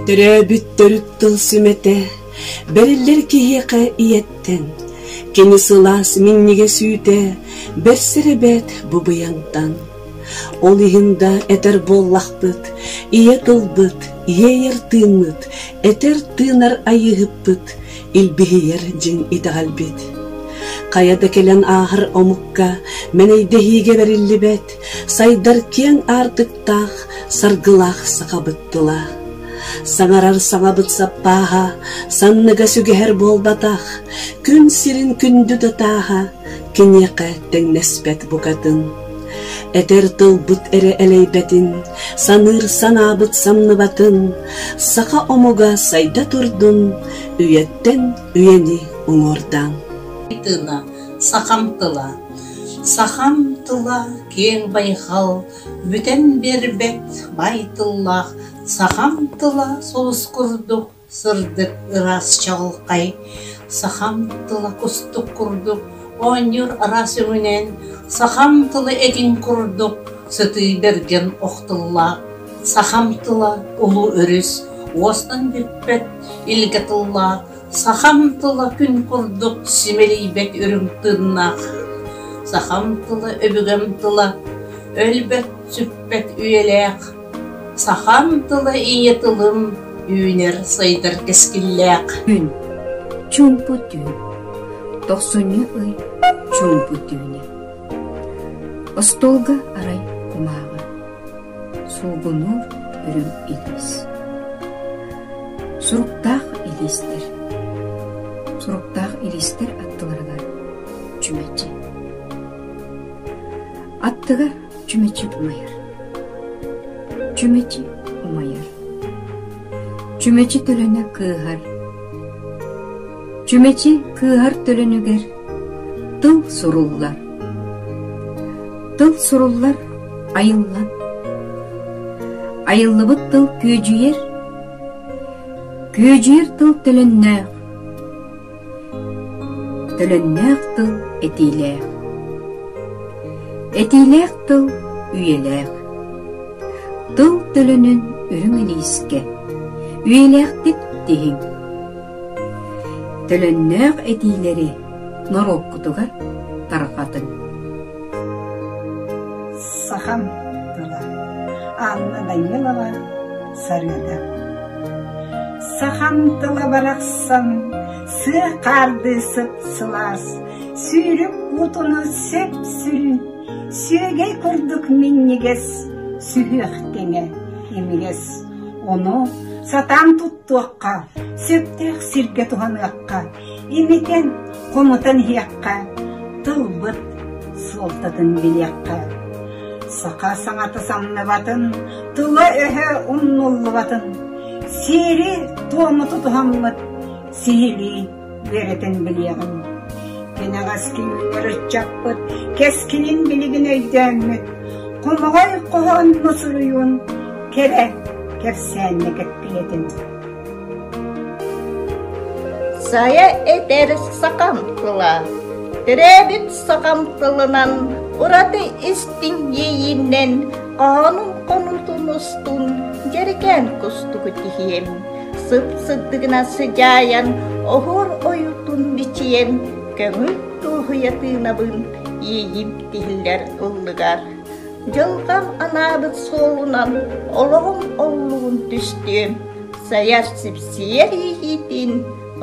Төрөөбүт төрүт тыл сүмэтэ бэриллэр киһиэхэ ийэттэн, кини сылаас минньигэс үүтэ бэрсэр эбээт бу быйаҥтан. Ол иһин да этэр буоллахпыт, ийэ тылбыт, иэйэр тыыммыт, этэр тыынар айыыһыппыт, илбиһийэр дьиҥ итэҕэлбит. Хайа да кэлэн ааһар омукка мэнэйдэһиигэ бэриллибэт, сайдар киэҥ аартыктаах, саргылаах сахабыт тыла. Саҥарар саҥабыт саппааһа, санныга сүгэһэр буолбатах, күн сирин күндү да тааһа, киниэхэ тэҥнэспэт букатын. Этэр тылбыт эрэ элэйбэтин, саныыр санаабыт самныбатын, саха омуга сайда турдун, үйэттэн үйэни уҥуордаан. Тыына, сахам тыла. Сахам тыла киэҥ байҕал, бүтэн биэрбэт баай тыллаах, сахам тыла сулус курдук сырдык ыраас чаҕылхай, сахам тыла кустук курдук оонньуур араас өҥүнэн, сахам тыла этиҥ курдук сытыы бэргэн охтуллаах, сахам тыла улуу өрүс уостан бүппэт илгэ тыллаах, сахам тыла күн курдук симэлийбэт үрүҥ тыыннаах, сахам тыла өбүгэм тыла өлбөт сүппэт үйэлээх, Сахам тыла ийэ тылым үүнэр сайдар кэскиллээх. Күн, чуумпу түүн, тохсунньу ый чуумпу түүнэ. Остуолга арай кумааҕы, суугунуур үрүҥ илиис. Суруктаах илиистэр, суруктаах илиистэр аттыларыгар чүмэчи. Аттыгар Чүмэчи умайар. Чүмэчи умайар. Чүмэчи төлөнө кыыһар. Чүмэчи кыыһар төлөнүгэр тыл суруллар. Тыл суруллар айыллан. Айыллыбыт тыл күөдьүйэр. Күөдьүйэр тыл төлөннөөх. Төлөннөөх тыл этиилээх. Этиилээх тыл үйэлээх. Тыл төлөнүн үрүҥ илиискэ үйэлээхтик тиһиҥ. Төлөннөөх этиилэри норуоккутугар тарҕатыҥ. Сахам тыла Анна Данилова Сарыада Сахам тыла барахсан сыа хаардыы сып-сылаас, сүүрүк уутуну сөп-сүрүн, сүөгэй курдук минньигэс, сүһүөх тэҥэ имигэс. Ону сатаан туттуохха, сөптөөх сиргэ туһаныахха, имитэн, хомутан иһиэххэ, тылбыт суолтатын билиэххэ. Саха саҥата самныбатын, тыла-өһө умнуллубатын, сиэри-туому тутуһаммыт сиһилии үөрэтэн билиэҕиҥ. Кэнэҕэс кинилэр ыччаппыт кэскилин билигин өйдөөммүт, хомоҕой хоһоонно суруйуон кэрэ кэпсээннэ кэккилэтин. Сайа этэр сахам тыла, төрөөбүт сахам тылынан ураты истиҥ иэйиинэн хоһоонум хонуутун устун дьэрикээн кустугу тиһиэм. Сып-сырдыгынан сыдьаайан, оһуор ойуутун бичийэн, көҥүл туоһуйа тыынабын иэйиим тиһиллэр ыллыгар. Дьылҕам анаабыт суолунан олоҕум оллугун түстүөм, сайар сипсийэр иэйиитин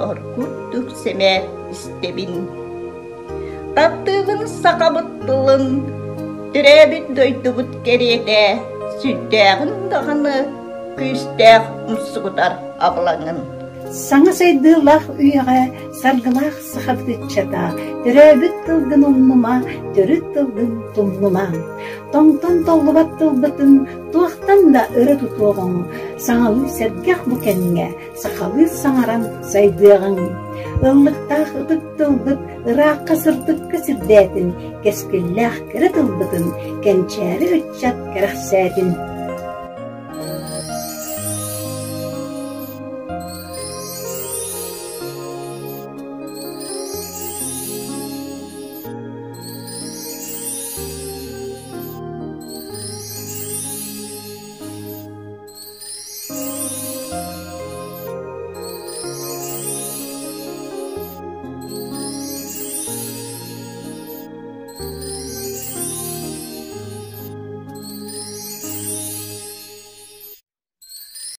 оргуттук сэмээр истэбин. Таптыыбын сахабыт тылын, төрөөбүт дойдубут кэриэтэ, сүрдээҕин даҕаны күүстээх умсугутар абылаҥын. Саҥа сайдыылаах үйэҕэ саргылаах сахабыт ыччата төрөөбүт тылгын умнума, төрүт тылгын тумнума. Тоҥтон толлубат тылбытын туохтан да өрө тутуоҕуҥ, саҥалыы сэргэх бу кэмҥэ сахалыы саҥаран сайдыаҕыҥ. Ыллыктаах ытык тылбыт ыраахха сырдыкка сирдээтин, кэскиллээх кэрэ тылбытын кэнчээри ыччат кэрэхсээтин.